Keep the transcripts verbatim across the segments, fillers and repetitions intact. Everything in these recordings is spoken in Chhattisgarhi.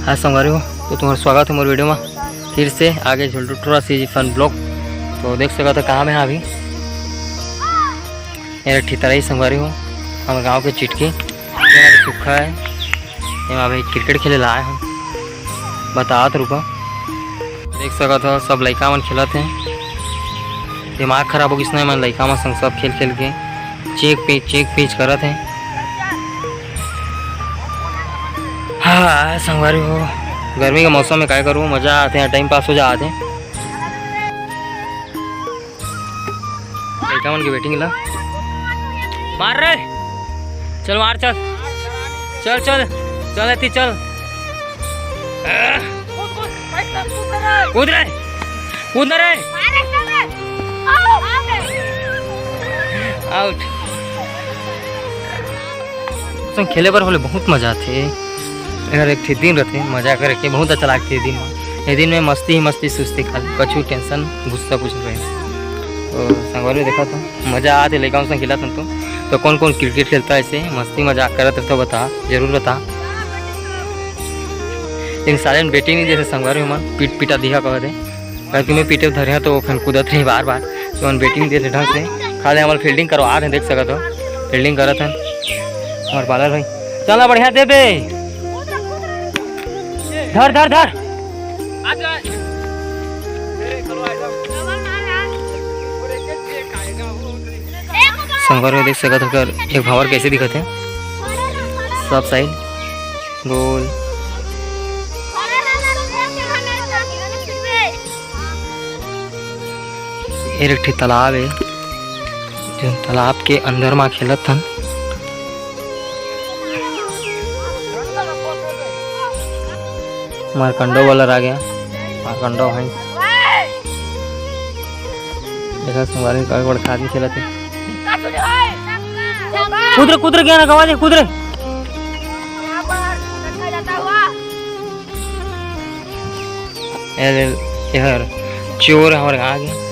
आज संगवारी हो, तो तुम्हारा स्वागत है मोर वीडियो में। फिर से आगे झुलटुटरा सी फन ब्लॉग। तो देख सकत हो कहाँ में है अभी। मेरा ठितराई संगवारी हो, हम गांव के चिटकी। ये हमारे सुक्खा है, ये अभी क्रिकेट खेले ला आए हम। बतात रुका, देख सकत हो सब लइका मन खेलत हैं। दिमाग खराब हो गिस ना मन लइका मन संग सब खेल खेल के चेक पीच चेक पीच करत हैं। हाँ संगवारी हो, गर्मी के मौसम में काय करूँ, मजा आते हैं, टाइम पास हो जाते हैं। लइका मन के बैटिंग ला मार रे, चल मार, चल चल चल चल अति चल। कूद रे, कूद ना रे। आउट। संग खेले बर होले बहुत मजा आथे। अगर एक ठे दिन रहते मजा करे के बहुत अच्छा लागथे दिन में। ये दिन में मस्ती ही मस्ती, सुस्ती खाली, कछु टेंशन गुस्सा कुछ नहीं रहे। तो संगवारी देखा तो मजा आथे लइका संग खेलत हन तो। तो कौन कौन क्रिकेट खेलता है ऐसे मस्ती मजाक करत रहता बता, जरूर बता। लेकिन साले बैटिंग नहीं देते संगवारी मन, पीट पीटा दिहा कहते। काहे कि मैं पीटे धरे हैं तो फेन कूदत रही बार बार, तो मन बैटिंग देते ढंग से। खाली हमारे फील्डिंग करवा रहे, देख सकत हो फील्डिंग करत हैं हमारे बालर भाई। चला बढ़िया दे बे, धर धर धर। संगवारी हो देख सकत हो कर एक भावर कैसे दिखत है, सब साइड गोल। ये एक ठे तालाब है, जो तालाब के अंदर मा खेलत हन। मारकंडो वाला आ गया, मारकंडो भाई। देखा संगवारी का बड़ खादी खेलत है। कूद रे, कूद रे, क्या ना गवा दे, कूद रे। ए ले, एहर चोर हमर आ गे।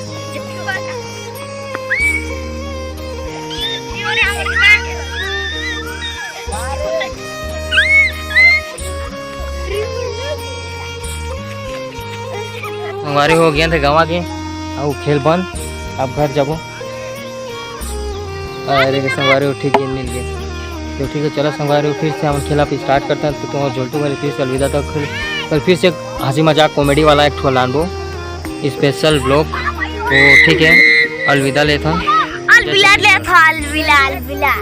संगवारी हो गेंद गवा के, अउ खेल बंद। अब घर जाबो। अरे संगवारी हो, ठीक गेंद मिल गए। तो ठीक है, चलो संगवारी हो, फिर से हम खेला फिर स्टार्ट करते हैं। तो तुम झोलटू वाले फिर से अलविदा तक, फिर कल फिर से हंसी मजाक कॉमेडी वाला एक ठो लानबो स्पेशल ब्लॉग। तो ठीक है, अलविदा लेता हूँ। अलविदा लेता हूँ, अलविदा, अलविदा।